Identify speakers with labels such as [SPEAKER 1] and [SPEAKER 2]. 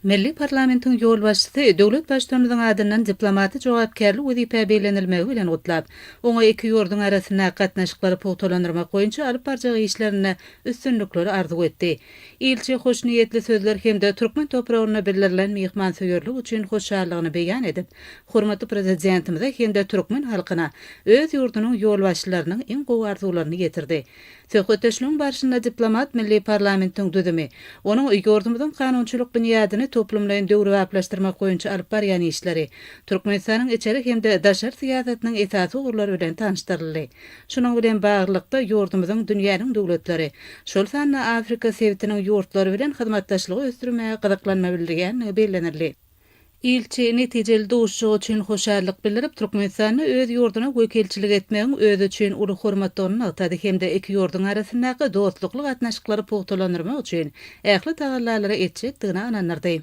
[SPEAKER 1] Milli parlamentiň ýolbaşçysy döwlet Baştutanymyzyň adyndan diplomaty jogapkärli wezipä bellenilmegi bilen gutlap, oňa iki ýurduň arasyndaky gatnaşyklary pugtalandyrmak boýunça alyp barjak işlerinde üstünlikleri arzuw etdi. Ilçi hoşniýetli sözler hem-de türkmen topragyna bildirilen myhmansöýerlik üçin hoşallygyny beýan edip, hormatly Prezidentimize hem-de türkmen halkyna öz ýurdunyň ýolbaşçylarynyň iň gowy arzuwlaryny ýetirdi. Söhbetdeşligiň barşynda diplomat milli parlamentiň düzümi, onuň ýurdumyzyň kanunçylyk binýadyny toplumlaýyn döwrebaplaşdyrmak boýunça alyp barýan işleri, Türkmenistanyň içeri hem-de daşary syýasatynyň esasy ugurlary bilen tanyşdyryldy. Şunuň bilen baglylykda, ýurdumyzyň dünýäniň döwletleri, şol sanda Afrika sebitiniň ýurtlary bilen hyzmatdaşlygy ösdürmäge gyzyklanma bildirýändigi bellenildi. Ilçi netijeli duşuşyk üçin hoşallyk bildirip, Türkmenistanda öz ýurduna wekilçilik etmegiň özi üçin uly hormatdygyny nygtady hem-de iki ýurduň arasyndaky dostlukly gatnaşyklary pugtalandyrmak üçin ähli tagallalary etjekdigine ynandyrdy.